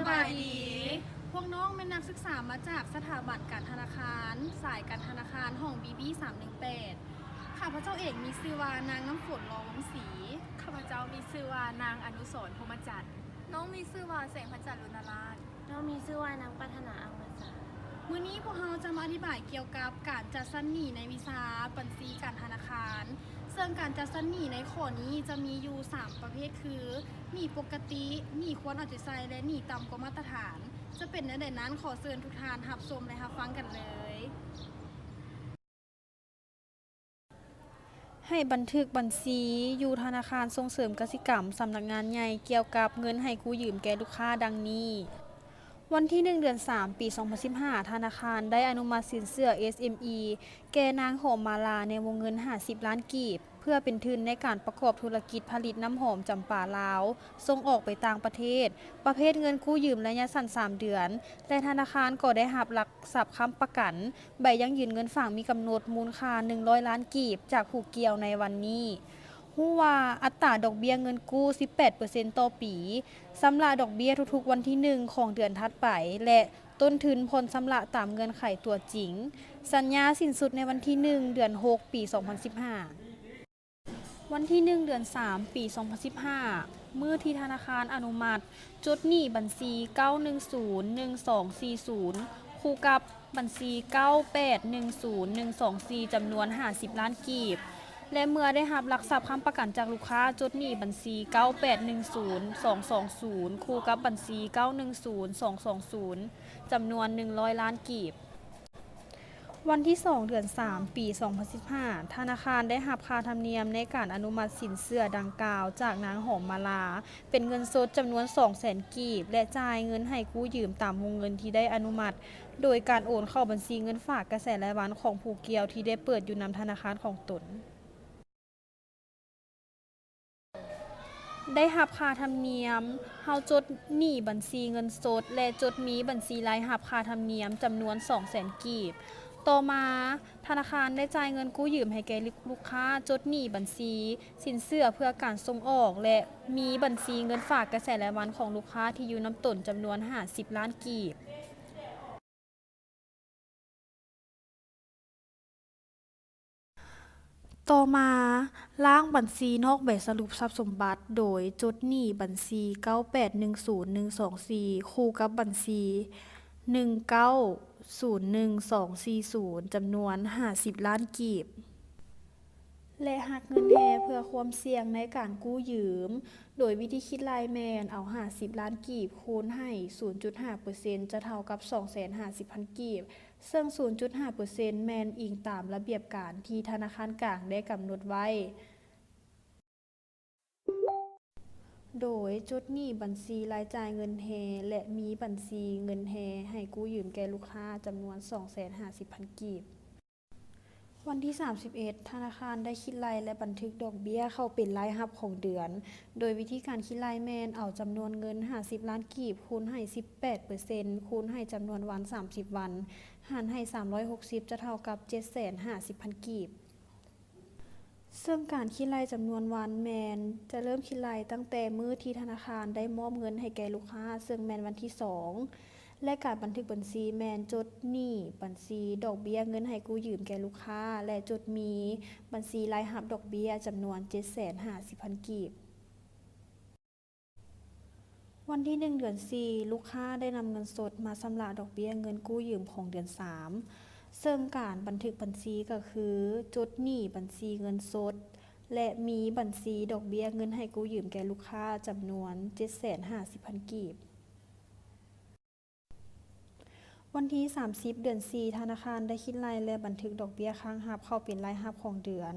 ສະບາຍດີ. ພວກນ້ອງແມ່ນນັກສຶກສາມາຈາກສະຖາບັນການທະນາຄານ, ສາຍການທະນາຄານ, ຫ້ອງ ບີບີ ສາມໜຶ່ງແປດ. ຂ້າພະເຈົ້າເອງມີຊື່ວ່ານາງນ້ຳຝົນ ລໍວົງສີ. ຂ້າພະເຈົ້າມີຊື່ວ່ານາງອະນຸສອນ ພົມມະຈັນ. ນ້ອງມີຊື່ວ່າແສງພະຈັນ ລຸນນະລາດ. ນ້ອງມີຊື່ວ່ານາງປັດຖະໜາ ອັງມາສາ. ມື້ນີ້ພວກເຮົາຈະມາອະທິບາຍກ່ຽວກັບການຈັດສັນໜີ້ໃນວິຊາບັນຊີການທະນາຄານ. ເຊິ່ງການຈັດສັນໜີ້ໃນຂໍ້ນີ້ຈະມີຢູ່ສາມປະເພດຄື ໜີ້ປົກກະຕິ, ໜີ້ຄວນເອົາໃຈໃສ່ ແລະ ໜີ້ຕ່ຳກວ່າມາດຕະຖານ. ຈະເປັນແນວໃດນັ້ນ, ຂໍເຊີນທຸກທ່ານຮັບຊົມ ແລະ ຮັບຟັງກັນເລີຍ. ໃຫ້ບັນທຶກບັນຊີຢູ່ທະນາຄານສົ່ງເສີມກະສິກຳ ສຳນັກງານໃຫຍ່ ກ່ຽວກັບເງິນໃຫ້ກູ້ຢືມແກ່ລູກຄ້າດັ່ງນີ້. ວັນທີໜຶ່ງ ເດືອນສາມ ປີສອງພັນສິບຫ້າ ທະນາຄານໄດ້ອະນຸມັດສິນເຊື່ອ ເອສເອັມອີ ແກ່ນາງຫອມມາລາ ໃນວົງເງິນຫ້າສິບລ້ານກີບ ເພື່ອເປັນທຶນໃນການປະກອບທຸລະກິດຜະລິດນ້ຳຫອມຈຳປາລາວ ສົ່ງອອກໄປຕ່າງປະເທດ, ປະເພດເງິນກູ້ຢືມໄລຍະສັ້ນສາມເດືອນ ແລະ ທະນາຄານກໍໄດ້ຮັບຫຼັກຊັບຄ້ຳປະກັນ ໃບຢັ້ງຢືນເງິນຝາກມີກຳນົດມູນຄ່າໜຶ່ງຮ້ອຍລ້ານກີບ ຈາກຜູ້ກ່ຽວໃນວັນນີ້. ຮູ້ວ່າອັດຕາດອກເບ້ຍເງິນກູ້ສິບແປດເປີເຊັນຕໍ່ປີ, ຊຳລະດອກເບ້ຍທຸກໆວັນທີໜຶ່ງຂອງເດືອນຖັດໄປ ແລະ ຕົ້ນທຶນຜ່ອນຊຳລະຕາມເງື່ອນໄຂຕົວຈິງ. ສັນຍາສິ້ນສຸດໃນວັນທີໜຶ່ງ ເດືອນຫົກ ປີສອງພັນສິບຫ້າ. ວັນທີໜຶ່ງ ເດືອນສາມ ປີສອງພັນສິບຫ້າ ມື້ທີ່ທະນາຄານອະນຸມັດ ຈົດໜີ້ບັນຊີເກົ້າໜຶ່ງສູນ ໜຶ່ງສອງສີ່ສູນ ຄູ່ກັບບັນຊີເກົ້າແປດໜຶ່ງສູນ ໜຶ່ງສອງສີ່ ຈຳນວນຫ້າສິບລ້ານກີບ ແລະ ເມື່ອໄດ້ຮັບຫຼັກຊັບຄ້ຳປະກັນຈາກລູກຄ້າ ຈົດໜີ້ບັນຊີເກົ້າແປດໜຶ່ງສູນ ສອງສອງສູນ ຄູ່ກັບບັນຊີເກົ້າໜຶ່ງສູນ ສອງສອງສູນ ຈຳນວນໜຶ່ງຮ້ອຍລ້ານກີບ. ວັນທີສອງ ເດືອນສາມ ປີສອງພັນສິບຫ້າ ທະນາຄານໄດ້ຮັບຄ່າທຳນຽມໃນການອະນຸມັດສິນເຊື່ອດັ່ງກ່າວຈາກນາງຫອມມາລາ ເປັນເງິນສົດຈຳນວນສອງແສນກີບ ແລະ ຈ່າຍເງິນໃຫ້ກູ້ຢືມຕາມວົງເງິນທີ່ໄດ້ອະນຸມັດ ໂດຍການໂອນເຂົ້າບັນຊີເງິນຝາກກະແສລາຍວັນຂອງຜູ້ກ່ຽວທີ່ໄດ້ເປີດຢູ່ນຳທະນາຄານຂອງຕົນ. ໄດ້ຮັບຄ່າທຳນຽມ ເຮົາຈົດໜີ້ບັນຊີເງິນສົດ ແລະ ຈົດມີບັນຊີລາຍຮັບຄ່າທຳນຽມຈຳນວນສອງແສນກີບ. ຕໍ່ມາ, ທະນາຄານໄດ້ຈ່າຍເງິນກູ້ຢືມໃຫ້ແກ່ລູກຄ້າຈົດໜີ້ບັນຊີສິນເຊື່ອເພື່ອການສົ່ງອອກ ແລະ ມີບັນຊີເງິນຝາກກະແສລາຍວັນຂອງລູກຄ້າທີ່ຢູ່ນຳຕົນຈຳນວນຫ້າສິບລ້ານກີບ. ຕໍ່ມາ, ລ້າງບັນຊີນອກໃບສະຫຼຸບຊັບສົມບັດ ໂດຍຈົດໜີ້ບັນຊີເກົ້າແປດໜຶ່ງສູນ ໜຶ່ງສອງສີ່ ຄູ່ກັບບັນຊີໜຶ່ງເກົ້າສູນໜຶ່ງສອງສີ່ສູນ ຈຳນວນຫ້າສິບລ້ານກີບ ແລະ ຫັກເງິນແຮເພື່ອຄວາມສ່ຽງໃນການກູ້ຢືມ. ໂດຍວິທີຄິດໄລ່ແມ່ນເອົາຫ້າສິບລ້ານກີບຄູນໃຫ້ສູນຈຸດຫ້າເປີເຊັນ ຈະເທົ່າກັບສອງແສນຫ້າສິບພັນກີບ, ເຊິ່ງສູນຈຸດຫ້າເປີເຊັນແມ່ນອີງຕາມລະບຽບການທີ່ທະນາຄານກາງໄດ້ກຳນົດໄວ້. ໂດຍຈົດໜີ້ບັນຊີລາຍຈ່າຍເງິນແຮ ແລະ ມີບັນຊີເງິນແຮໃຫ້ກູ້ຢືມແກ່ລູກຄ້າຈຳນວນສອງແສນຫ້າສິບພັນກີບ. ວັນທີສາມສິບເອັດ ທະນາຄານໄດ້ຄິດໄລ່ ແລະ ບັນທຶກດອກເບ້ຍເຂົ້າເປັນລາຍຮັບຂອງເດືອນ, ໂດຍວິທີການຄິດໄລ່ແມ່ນເອົາຈຳນວນເງິນຫ້າສິບລ້ານກີບ ຄູນໃຫ້ສິບແປດເປີເຊັນ ຄູນໃຫ້ຈຳນວນວັນສາມສິບວັນ ຫານໃຫ້ສາມຮ້ອຍຫົກສິບ ຈະເທົ່າກັບເຈັດແສນຫ້າສິບພັນກີບ. ເຊິ່ງການຄິດໄລ່ຈຳນວນວັນແມ່ນຈະເລີ່ມຄິດໄລ່ຕັ້ງແຕ່ມື້ທີ່ທະນາຄານໄດ້ມອບເງິນໃຫ້ແກ່ລູກຄ້າ, ເຊິ່ງແມ່ນວັນທີສອງ ແລະ ການບັນທຶກບັນຊີແມ່ນຈົດໜີ້ບັນຊີດອກເບ້ຍເງິນໃຫ້ກູ້ຢືມແກ່ລູກຄ້າ ແລະ ຈົດມີບັນຊີລາຍຮັບດອກເບ້ຍຈຳນວນເຈັດແສນຫ້າສິບພັນກີບ. ວັນທີໜຶ່ງ ເດືອນສີ່ ລູກຄ້າໄດ້ນຳເງິນສົດມາຊຳລະດອກເບ້ຍເງິນກູ້ຢືມຂອງເດືອນສາມ ເຊິ່ງການບັນທຶກບັນຊີກໍຄື ຈົດໜີ້ບັນຊີເງິນສົດ ແລະ ມີບັນຊີດອກເບ້ຍເງິນໃຫ້ກູ້ຢືມແກ່ລູກຄ້າຈຳນວນເຈັດແສນຫ້າສິບພັນກີບ. ວັນທີສາມສິບ ເດືອນສີ່ ທະນາຄານໄດ້ຄິດໄລ່ ແລະ ບັນທຶກດອກເບ້ຍຄ້າງຮັບເຂົ້າເປັນລາຍຮັບຂອງເດືອນ,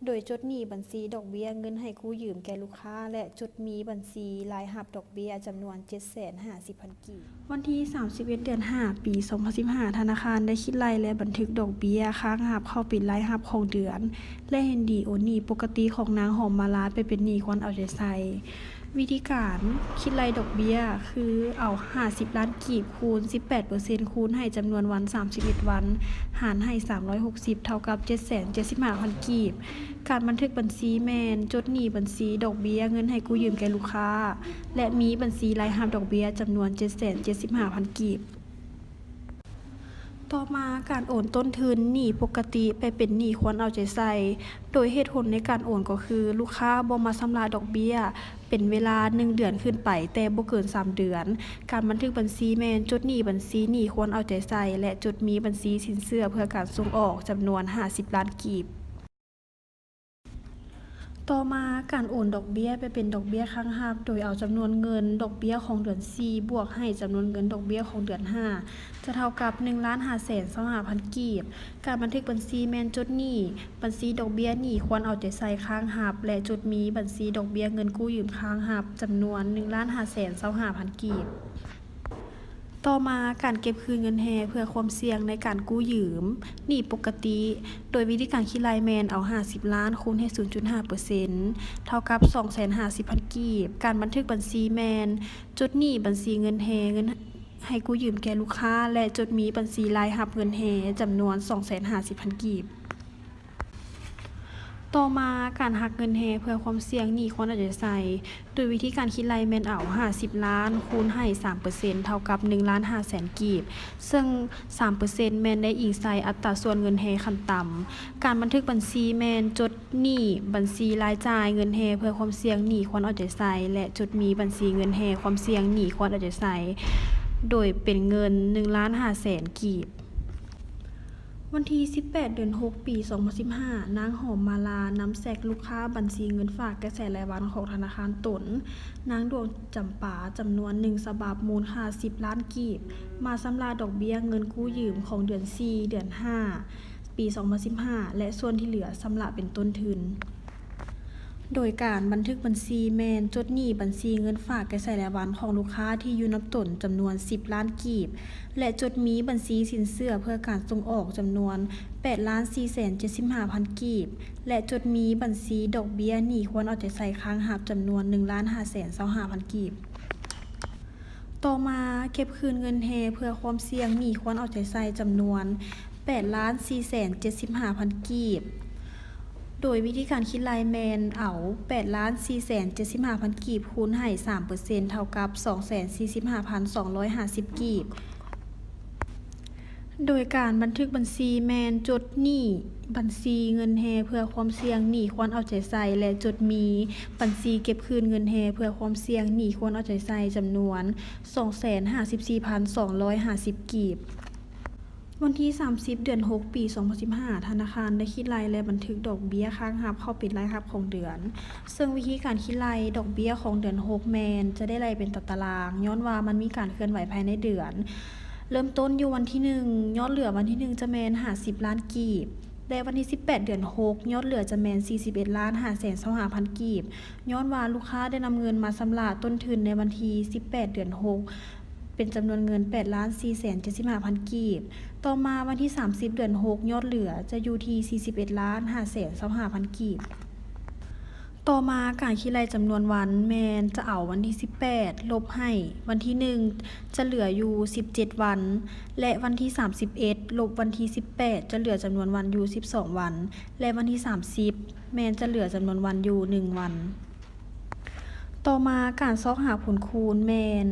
ໂດຍຈົດໜີ້ບັນຊີດອກເບ້ຍເງິນໃຫ້ກູ້ຢືມແກ່ລູກຄ້າ ແລະ ຈົດມີບັນຊີລາຍຮັບດອກເບ້ຍຈຳນວນເຈັດແສນຫ້າສິບພັນກີບ. ວັນທີສາມສິບເອັດ ເດືອນຫ້າ ປີສອງພັນສິບຫ້າ ທະນາຄານໄດ້ຄິດໄລ່ ແລະ ບັນທຶກດອກເບ້ຍຄ້າງຮັບເຂົ້າເປັນລາຍຮັບຂອງເດືອນ ແລະ ເຫັນດີໂອນໜີ້ປົກກະຕິຂອງນາງຫອມມາລາໄປເປັນໜີ້ຄວນເອົາໃຈໃສ່. ວິທີການຄິດໄລ່ດອກເບ້ຍ ຄືເອົາຫ້າສິບລ້ານກີບ ຄູນສິບແປດເປີເຊັນ ຄູນໃຫ້ຈຳນວນວັນສາມສິບເອັດວັນ ຫານໃຫ້ສາມຮ້ອຍຫົກສິບ ເທົ່າກັບເຈັດແສນເຈັດສິບຫ້າພັນກີບ. ການບັນທຶກບັນຊີແມ່ນ ຈົດໜີ້ບັນຊີດອກເບ້ຍເງິນໃຫ້ກູ້ຢືມແກ່ລູກຄ້າ ແລະ ມີບັນຊີລາຍຮັບດອກເບ້ຍຈຳນວນເຈັດແສນເຈັດສິບຫ້າພັນກີບ. ຕໍ່ມາ, ການໂອນຕົ້ນທຶນໜີ້ປົກກະຕິໄປເປັນໜີ້ຄວນເອົາໃຈໃສ່ ໂດຍເຫດຜົນໃນການໂອນກໍຄື ລູກຄ້າບໍ່ມາຊຳລະດອກເບ້ຍເປັນເວລາໜຶ່ງເດືອນຂຶ້ນໄປ ແຕ່ບໍ່ເກີນສາມເດືອນ. ການບັນທຶກບັນຊີແມ່ນ ຈົດໜີ້ບັນຊີໜີ້ຄວນເອົາໃຈໃສ່ ແລະ ຈົດມີບັນຊີສິນເຊື່ອເພື່ອການສົ່ງອອກ ຈຳນວນຫ້າສິບລ້ານກີບ. ຕໍ່ມາ, ການໂອນດອກເບ້ຍໄປເປັນດອກເບ້ຍຄ້າງຮັບ ໂດຍເອົາຈຳນວນເງິນດອກເບ້ຍຂອງເດືອນສີ່ ບວກໃຫ້ຈຳນວນເງິນດອກເບ້ຍຂອງເດືອນຫ້າ ຈະເທົ່າກັບໜຶ່ງລ້ານຫ້າແສນຊາວຫ້າພັນກີບ. ການບັນທຶກບັນຊີແມ່ນ ຈົດໜີ້ບັນຊີດອກເບ້ຍໜີ້ຄວນເອົາໃຈໃສ່ຄ້າງຮັບ ແລະ ຈົດມີບັນຊີດອກເບ້ຍເງິນກູ້ຢືມຄ້າງຮັບ ຈຳນວນໜຶ່ງລ້ານຫ້າແສນຊາວຫ້າພັນກີບ. ຕໍ່ມາ, ການເກັບຄືນເງິນແຮເພື່ອຄວາມສ່ຽງໃນການກູ້ຢືມໜີ້ປົກກະຕິ ໂດຍວິທີການຄິດໄລ່ແມ່ນເອົາຫ້າສິບລ້ານ ຄູນໃຫ້ສູນຈຸດຫ້າເປີເຊັນ ເທົ່າກັບສອງແສນຫ້າສິບພັນກີບ. ການບັນທຶກບັນຊີແມ່ນ ຈົດໜີ້ບັນຊີເງິນແຮ ເງິນໃຫ້ກູ້ຢືມແກ່ລູກຄ້າ ແລະ ຈົດມີບັນຊີລາຍຮັບເງິນແຮ ຈຳນວນສອງແສນຫ້າສິບພັນກີບ. ຕໍ່ມາ, ການຫັກເງິນແຮເພື່ອຄວາມສ່ຽງໜີ້ຄວນເອົາໃຈໃສ່ ໂດຍວິທີການຄິດໄລ່ແມ່ນເອົາຫ້າສິບລ້ານ ຄູນໃຫ້ສາມເປີເຊັນ ເທົ່າກັບໜຶ່ງລ້ານຫ້າແສນກີບ ເຊິ່ງສາມເປີເຊັນແມ່ນໄດ້ອີງໃສ່ອັດຕາສ່ວນເງິນແຮຂັ້ນຕ່ຳ. ການບັນທຶກບັນຊີແມ່ນ ຈົດໜີ້ບັນຊີລາຍຈ່າຍເງິນແຮເພື່ອຄວາມສ່ຽງໜີ້ຄວນເອົາໃຈໃສ່ ແລະ ຈົດມີບັນຊີເງິນແຮຄວາມສ່ຽງໜີ້ຄວນເອົາໃຈໃສ່ ໂດຍເປັນເງິນໜຶ່ງລ້ານຫ້າແສນກີບ. ວັນທີສິບແປດ ເດືອນຫົກ ປີສອງພັນສິບຫ້າ ນາງ ຫອມມາລາ ນຳແຊັກລູກຄ້າບັນຊີເງິນຝາກກະແສລາຍວັນຂອງທະນາຄານຕົນ ນາງ ດວງຈຳປາ ຈຳນວນໜຶ່ງສະບັບ ມູນຄ່າສິບລ້ານກີບ ມາຊຳລະດອກເບ້ຍເງິນກູ້ຢືມຂອງເດືອນສີ່ ເດືອນຫ້າ ປີສອງພັນສິບຫ້າ ແລະ ສ່ວນທີ່ເຫຼືອຊຳລະເປັນຕົ້ນທຶນ. ໂດຍການບັນທຶກບັນຊີແມ່ນ ຈົດໜີ້ບັນຊີເງິນຝາກກະແສລາຍວັນຂອງລູກຄ້າທີ່ຢູ່ນຳຕົນຈຳນວນສິບລ້ານກີບ ແລະ ຈົດມີບັນຊີສິນເຊື່ອເພື່ອການສົ່ງອອກຈຳນວນແປດລ້ານສີ່ແສນເຈັດສິບຫ້າພັນກີບ ແລະ ຈົດມີບັນຊີດອກເບ້ຍໜີ້ຄວນເອົາໃຈໃສ່ຄ້າງຮັບຈຳນວນໜຶ່ງລ້ານຫ້າແສນຊາວຫ້າພັນກີບ. ຕໍ່ມາ, ເກັບຄືນເງິນແຮເພື່ອຄວາມສ່ຽງໜີ້ຄວນເອົາໃຈໃສ່ຈຳນວນແປດລ້ານສີ່ແສນເຈັດສິບຫ້າພັນກີບ. ໂດຍວິທີການຄິດໄລ່ແມ່ນເອົາແປດລ້ານສີ່ແສນເຈັດສິບຫ້າພັນກີບ ຄູນໃຫ້ສາມເປີເຊັນ ເທົ່າກັບສອງແສນສີ່ສິບຫ້າພັນສອງຮ້ອຍຫ້າສິບກີບ. ໂດຍການບັນທຶກບັນຊີແມ່ນ ຈົດໜີ້ບັນຊີເງິນແຮເພື່ອຄວາມສ່ຽງໜີ້ຄວນເອົາໃຈໃສ່ ແລະ ຈົດມີບັນຊີເກັບຄືນເງິນແຮເພື່ອຄວາມສ່ຽງໜີ້ຄວນເອົາໃຈໃສ່ ຈຳນວນສອງແສນຫ້າສິບສີ່ພັນສອງຮ້ອຍຫ້າສິບກີບ. ວັນທີສາມສິບ ເດືອນຫົກ ປີສອງພັນສິບຫ້າ ທະນາຄານໄດ້ຄິດໄລ່ແລະບັນທຶກດອກເບ້ຍຄ້າງຮັບເຂົ້າເປັນລາຍຮັບຂອງເດືອນ. ເຊິ່ງວິທີການຄິດໄລ່ດອກເບ້ຍຂອງເດືອນຫົກແມ່ນຈະໄດ້ໄລ່ເປັນຕາຕະລາງ ຍ້ອນວ່າມັນມີການເຄື່ອນໄຫວພາຍໃນເດືອນ. ເລີ່ມຕົ້ນຢູ່ວັນທີໜຶ່ງ ຍອດເຫຼືອວັນທີໜຶ່ງຈະແມ່ນຫ້າສິບລ້ານກີບ ແລະ ວັນທີສິບແປດ ເດືອນຫົກ ຍອດເຫຼືອຈະແມ່ນສີ່ສິບເອັດລ້ານຫ້າແສນຊາວຫ້າພັນກີບ ຍ້ອນວ່າລູກຄ້າໄດ້ນຳເງິນມາຊຳລະຕົ້ນທຶນໃນວັນທີສິບແປດ ເດືອນຫົກ ເປັນຈຳນວນເງິນແປດລ້ານສີ່ແສນເຈັດສິບຫ້າພັນກີບ. ຕໍ່ມາວັນທີສາມສິບ ເດືອນຫົກ ຍອດເຫຼືອຈະຢູ່ທີ່ສີ່ສິບເອັດລ້ານຫ້າແສນຊາວຫ້າພັນກີບ. ຕໍ່ມາການຄິດໄລ່ຈຳນວນວັນແມ່ນຈະເອົາວັນທີສິບແປດລົບໃຫ້ວັນທີໜຶ່ງ ຈະເຫຼືອຢູ່ສິບເຈັດວັນ ແລະ ວັນທີສາມສິບເອັດລົບວັນທີສິບແປດ ຈະເຫຼືອຈຳນວນວັນຢູ່ສິບສອງວັນ ແລະ ວັນທີສາມສິບແມ່ນຈະເຫຼືອຈຳນວນວັນຢູ່ໜຶ່ງວັນ. ຕໍ່ມາການຊອກຫາຜົນຄູນແມ່ນ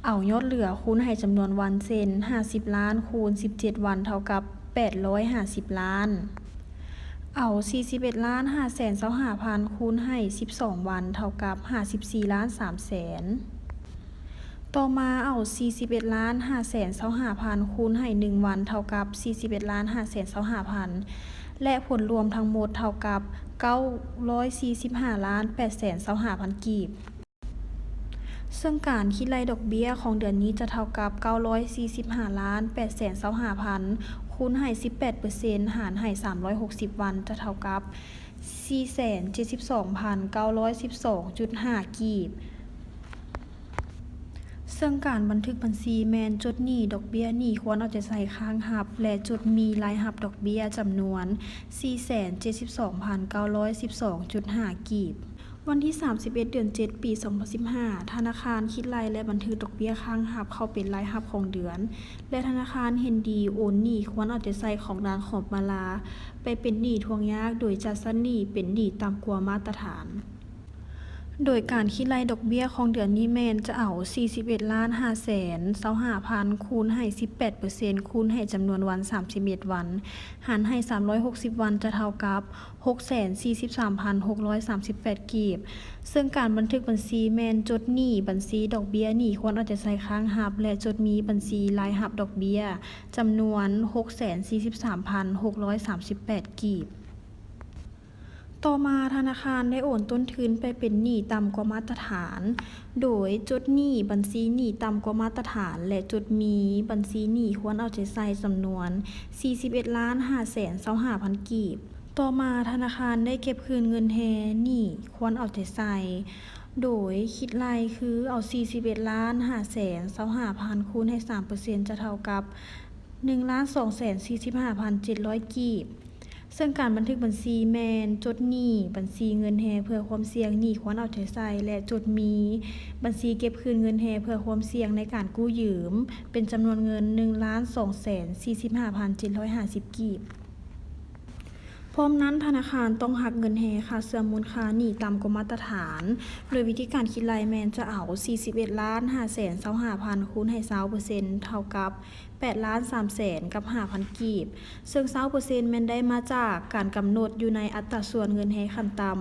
ເອົາຍອດເຫຼືອຄູນໃຫ້ຈຳນວນວັນ ເຊັ່ນ ຫ້າສິບລ້ານຄູນສິບເຈັດວັນ ເທົ່າກັບແປດຮ້ອຍຫ້າສິບລ້ານ. ເອົາສີ່ສິບເອັດລ້ານຫ້າແສນຊາວຫ້າພັນຄູນໃຫ້ສິບສອງວັນ ເທົ່າກັບຫ້າສິບສີ່ລ້ານສາມແສນ. ຕໍ່ມາເອົາສີ່ສິບເອັດລ້ານຫ້າແສນຊາວຫ້າພັນຄູນໃຫ້ໜຶ່ງວັນ ເທົ່າກັບສີ່ສິບເອັດລ້ານຫ້າແສນຊາວຫ້າພັນ ແລະ ຜົນລວມທັງໝົດເທົ່າກັບເກົ້າຮ້ອຍສີ່ສິບຫ້າລ້ານແປດແສນຊາວຫ້າພັນກີບ. ເຊິ່ງການຄິດໄລ່ດອກເບ້ຍຂອງເດືອນນີ້ຈະເທົ່າກັບເກົ້າຮ້ອຍສີ່ສິບຫ້າລ້ານແປດແສນຊາວຫ້າພັນ ຄູນໃຫ້ສິບແປດເປີເຊັນ ຫານໃຫ້ສາມຮ້ອຍຫົກສິບວັນ ຈະເທົ່າກັບສີ່ແສນເຈັດສິບສອງພັນເກົ້າຮ້ອຍສິບສອງຈຸດຫ້າກີບ. ເຊິ່ງການບັນທຶກບັນຊີແມ່ນຈົດໜີ້ດອກເບ້ຍໜີ້ຄວນເອົາໃຈໃສ່ຄ້າງຮັບ ແລະ ຈົດມີລາຍຮັບດອກເບ້ຍຈຳນວນສີ່ແສນເຈັດສິບສອງພັນເກົ້າຮ້ອຍສິບສອງຈຸດຫ້າກີບ. ວັນທີສາມສິບເອັດ ເດືອນເຈັດ ປີສອງພັນສິບຫ້າ ທະນາຄານຄິດໄລ່ ແລະ ບັນທຶກດອກເບ້ຍຄ້າງຮັບເຂົ້າເປັນລາຍຮັບຂອງເດືອນ ແລະ ທະນາຄານເຫັນດີໂອນໜີ້ຄວນເອົາໃຈໃສ່ຂອງນາງ ຫອມມາລາ ໄປເປັນໜີ້ທວງຍາກ ໂດຍຈັດຊັ້ນໜີ້ເປັນໜີ້ຕ່ຳກວ່າມາດຕະຖານ. ໂດຍການຄິດໄລ່ດອກເບ້ຍຂອງເດືອນນີ້ແມ່ນຈະເອົາ ສີ່ສິບເອັດລ້ານຫ້າແສນຊາວຫ້າພັນ ຄູນໃຫ້ສິບແປດເປີເຊັນ ຄູນໃຫ້ຈຳນວນວັນ ສາມສິບເອັດວັນ ຫານໃຫ້ ສາມຮ້ອຍຫົກສິບວັນ ຈະເທົ່າກັບ ຫົກແສນສີ່ສິບສາມພັນຫົກຮ້ອຍສາມສິບແປດກີບ ເຊິ່ງການບັນທຶກບັນຊີແມ່ນຈົດໜີ້ບັນຊີດອກເບ້ຍໜີ້ຄວນເອົາໃຈໃສ່ຄ້າງຮັບ ແລະ ຈົດມີບັນຊີລາຍຮັບດອກເບ້ຍ ຈຳນວນ ຫົກແສນສີ່ສິບສາມພັນຫົກຮ້ອຍສາມສິບແປດກີບ. ຕໍ່ມາທະນາຄານໄດ້ໂອນຕົ້ນທຶນໄປເປັນໜີ້ຕ່ຳກວ່າມາດຕະຖານ ໂດຍຈົດໜີ້ບັນຊີໜີ້ຕ່ຳກວ່າມາດຕະຖານ ແລະ ຈົດມີບັນຊີໜີ້ຄວນເອົາໃຈໃສ່ ຈຳນວນ ສີ່ສິບເອັດລ້ານຫ້າແສນຊາວຫ້າພັນກີບ. ຕໍ່ມາທະນາຄານໄດ້ເກັບຄືນເງິນແຮໜີ້ຄວນເອົາໃຈໃສ່ ໂດຍຄິດໄລ່ຄືເອົາ ສີ່ສິບເອັດລ້ານຫ້າແສນຊາວຫ້າພັນ ຄູນໃຫ້ສາມເປີເຊັນ ຈະເທົ່າກັບ ໜຶ່ງລ້ານສອງແສນສີ່ສິບຫ້າພັນເຈັດຮ້ອຍກີບ ເຊິ່ງການບັນທຶກບັນຊີແມ່ນຈົດໜີ້ບັນຊີເງິນແຮເພື່ອຄວາມສ່ຽງໜີ້ຄວນເອົາໃຈໃສ່ ແລະ ຈົດມີບັນຊີເກັບຄືນເງິນແຮເພື່ອຄວາມສ່ຽງໃນການກູ້ຢືມ ເປັນຈຳນວນເງິນ ໜຶ່ງລ້ານສອງແສນສີ່ສິບຫ້າພັນເຈັດຮ້ອຍຫ້າສິບກີບ. ພ້ອມນັ້ນ ທະນາຄານຕ້ອງຫັກເງິນແຮຄ່າເຊື່ອມມູນຄ່າໜີ້ຕ່ຳກວ່າມາດຕະຖານ ໂດຍວິທີການຄິດໄລ່ແມ່ນຈະເອົາ ສີ່ສິບເອັດລ້ານຫ້າແສນຊາວຫ້າພັນ ຄູນໃຫ້ຊາວເປີເຊັນ ເທົ່າກັບ ແປດລ້ານສາມແສນກັບຫ້າພັນກີບ ເຊິ່ງຊາວເປີເຊັນແມ່ນໄດ້ມາຈາກການກຳນົດຢູ່ໃນອັດຕາສ່ວນເງິນແຮຂັ້ນຕ່ຳ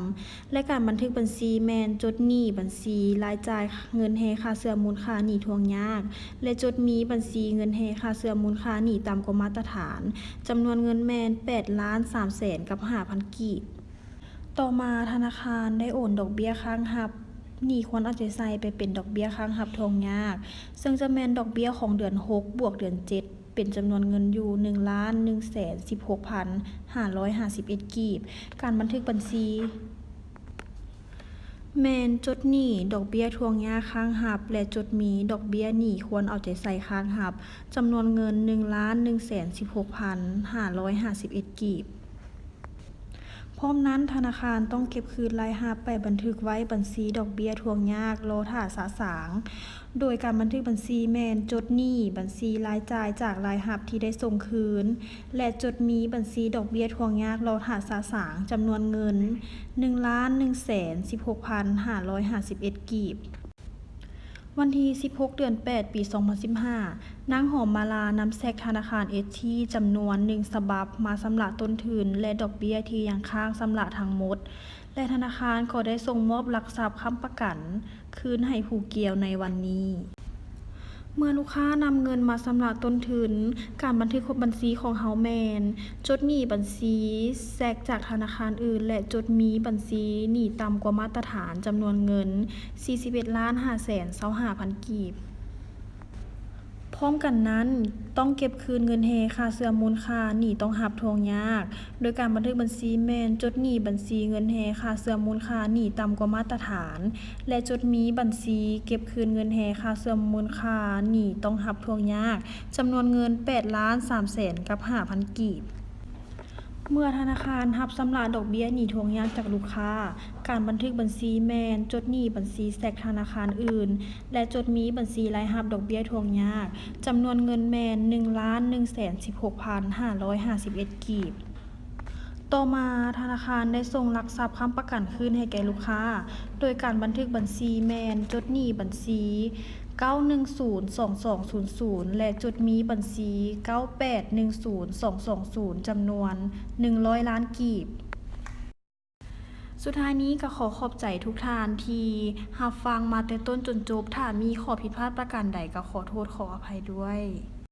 ແລະ ການບັນທຶກບັນຊີແມ່ນຈົດໜີ້ບັນຊີລາຍຈ່າຍເງິນແຮຄ່າເຊື່ອມມູນຄ່າໜີ້ທວງຍາກ ແລະ ຈົດມີບັນຊີເງິນແຮຄ່າເຊື່ອມມູນຄ່າໜີ້ຕ່ຳກວ່າມາດຕະຖານ ຈຳນວນເງິນແມ່ນ ແປດລ້ານສາມແສນກັບຫ້າພັນກີບ. ຕໍ່ມາທະນາຄານໄດ້ໂອນດອກເບ້ຍຄ້າງຮັບໜີ້ຄວນເອົາໃຈໃສ່ໄປເປັນດອກເບ້ຍຄ້າງຮັບທວງຍາກ ເຊິ່ງຈະແມ່ນດອກເບ້ຍຂອງເດືອນຫົກ ບວກເດືອນເຈັດ ເປັນຈຳນວນເງິນຢູ່ ໜຶ່ງລ້ານໜຶ່ງແສນສິບຫົກພັນຫ້າຮ້ອຍຫ້າສິບເອັດກີບ. ການບັນທຶກບັນຊີ ແມ່ນຈົດໜີ້ດອກເບ້ຍທວງຍາກຄ້າງຮັບ ແລະ ຈົດມີດອກເບ້ຍໜີ້ຄວນເອົາໃຈໃສ່ຄ້າງຮັບ ຈຳນວນເງິນ ໜຶ່ງລ້ານໜຶ່ງແສນສິບຫົກພັນຫ້າຮ້ອຍຫ້າສິບເອັດກີບ. ພ້ອມນັ້ນ ທະນາຄານຕ້ອງເກັບຄືນລາຍຮັບໄປບັນທຶກໄວ້ບັນຊີດອກເບ້ຍທວງຍາກລໍຖ້າສະສາງ. ໂດຍການບັນທຶກບັນຊີແມ່ນຈົດໜີ້ບັນຊີລາຍຈ່າຍຈາກລາຍຮັບທີ່ໄດ້ສົ່ງຄືນ ແລະ ຈົດມີບັນຊີດອກເບ້ຍທວງຍາກລໍຖ້າສະສາງ ຈຳນວນເງິນ ໜຶ່ງລ້ານໜຶ່ງແສນສິບຫົກພັນຫ້າຮ້ອຍຫ້າສິບເອັດກີບ. ວັນທີສິບຫົກ ເດືອນແປດ ປີສອງພັນສິບຫ້າ ນາງ ຫອມມາລາ ນຳແຊັກທະນາຄານເອສທີ ຈຳນວນໜຶ່ງສະບັບມາຊຳລະຕົ້ນທຶນ ແລະ ດອກເບ້ຍທີ່ຍັງຄ້າງຊຳລະທັງໝົດ ແລະ ທະນາຄານກໍໄດ້ສົ່ງມອບຫຼັກຊັບຄ້ຳປະກັນຄືນໃຫ້ຜູ້ກ່ຽວໃນວັນນີ້. ເມື່ອລູກຄ້ານຳເງິນມາຊຳລະຕົ້ນທຶນ, ການບັນທຶກບັນຊີຂອງເຮົາແມ່ນ ຈົດໜີ້ບັນຊີແຊັກຈາກທະນາຄານອື່ນ ແລະ ຈົດມີບັນຊີໜີ້ຕ່ຳກວ່າມາດຕະຖານ ຈຳນວນເງິນ ສີ່ສິບເອັດລ້ານຫ້າແສນຊາວຫ້າພັນກີບ. ພ້ອມກັນນັ້ນ, ຕ້ອງເກັບຄືນເງິນແຮຄ່າເຊື່ອມມູນຄ່າໜີ້ຕ້ອງຮັບທວງຍາກ, ໂດຍການບັນທຶກບັນຊີແມ່ນ ຈົດໜີ້ບັນຊີເງິນແຮຄ່າເຊື່ອມມູນຄ່າໜີ້ຕ່ຳກວ່າມາດຕະຖານ ແລະ ຈົດມີບັນຊີເກັບຄືນເງິນແຮຄ່າເຊື່ອມມູນຄ່າໜີ້ຕ້ອງຮັບທວງຍາກ ຈຳນວນເງິນ ແປດລ້ານສາມແສນກັບຫ້າພັນກີບ. ເມື່ອທະນາຄານຮັບຊຳລະດອກເບ້ຍໜີ້ທວງຍາກຈາກລູກຄ້າ, ການບັນທຶກບັນຊີແມ່ນ ຈົດໜີ້ບັນຊີແຊັກທະນາຄານອື່ນ ແລະ ຈົດມີບັນຊີລາຍຮັບດອກເບ້ຍທວງຍາກ, ຈຳນວນເງິນແມ່ນ ໜຶ່ງລ້ານໜຶ່ງແສນສິບຫົກພັນຫ້າຮ້ອຍຫ້າສິບເອັດກີບ. ຕໍ່ມາ, ທະນາຄານໄດ້ສົ່ງຫຼັກຊັບຄ້ຳປະກັນຄືນໃຫ້ແກ່ລູກຄ້າ, ໂດຍການບັນທຶກບັນຊີແມ່ນ ຈົດໜີ້ບັນຊີ ເກົ້າໜຶ່ງສູນສອງສອງສູນສູນ ແລະ ຈົດມີບັນຊີ ເກົ້າແປດໜຶ່ງສູນສອງສອງສູນ ຈຳນວນ ໜຶ່ງຮ້ອຍລ້ານກີບ. ສຸດທ້າຍນີ້ກໍຂໍຂອບໃຈທຸກທ່ານທີ່ຮັບຟັງມາແຕ່ຕົ້ນຈົນຈົບ. ຖ້າມີຂໍ້ຜິດພາດປະການໃດກໍຂໍໂທດຂໍອະໄພດ້ວຍ.